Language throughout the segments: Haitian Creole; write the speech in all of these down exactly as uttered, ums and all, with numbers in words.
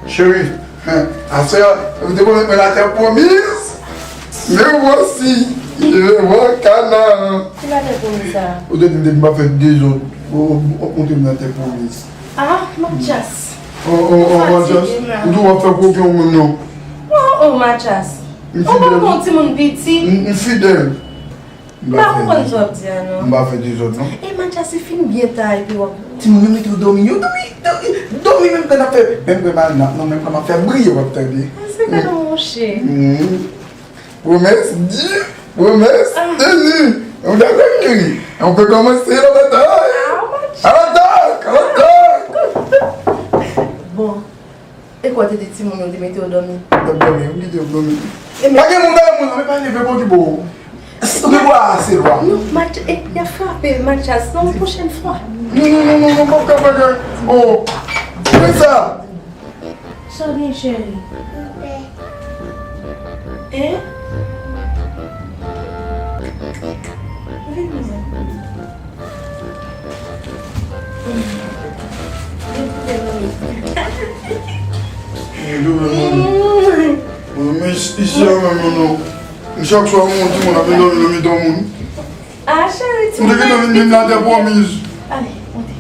Cheri, aswè a, ou te pwomèt mwen latè pwomiz. Me voici, je vois Canaan. Ki latè pwomiz sa a? Ou te di m depi m pa fè dezòd, ou, ou, ou ap montre m latè pwomiz. Ah, Mathias. Oh, oh, oh, Mathias, ou tou w ap fè koken ou menm non. Oh, oh, Mathias. Ou pa bon timoun piti. M fidèl. M pa konprann sa w ap di a non. M pa fè dezòd non. E Mathias, li fin byen ta epi w ap. Timoun yo mete yo dòmi, yo dòmi, dòmi, dòmi menm lè n ap fè, menm lè m al nan, non, menm lè m ap fè briye w ap tande. Se ka non monchè. Promesse due, promesse tenue. On a compris. On peut commencer la bataille. À l'attaque, à l'attaque. Bon. E kwa te di timoun yo te mete yo dòmi? Yo dòmi, yo kite yo dòmi. Pa gen moun, pa gen moun, men pa leve pou ki bo. Ou gen bwa ase lwa. Non, Match, e, y a frape, Mathias, non, pwochèn fwa. Non, non, non, non, non, pa fè bagay. Oh, fè sa. Sa gen cheri? Hein? Vin mwen. Mwen isi a menm non. Chak swa mwen yon timoun ap vin dòmi nan mitan moun. Ah, cheri, ti mwen te gentan vin di m latè pwomiz. Ale, monte.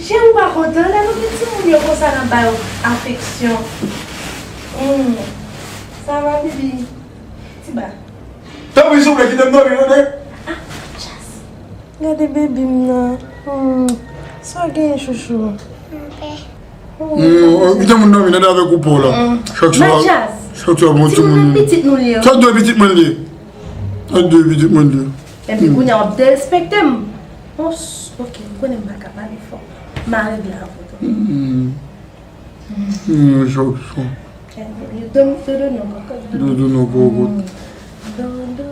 Cheri, ou pa kontan lè nou gen timoun yo konsa n ap ba yo afeksyon. Sa va, bibi? Ti ba. Tanpri, souple, kite m dòmi, tande? Ah, Mathias. Gade bebi m nan. Hmm. Sa w genyen, chouchou? Hmm, kite moun dòmi, tande, avèk ou pa w la. Chak swa, Mathias, chak swa, bon, ti moun nan pitit nou li ye. Sa dwe pitit mwen li ye. Sa dwe pitit mwen li ye. Epi kounye a w ap derespekte m. Bon, ok, m konnen m pa ka pale fò. M a regle avè w. Hmm. Hmm, chak swa. Dodo non kokot. Dodo non kokot. Dodo.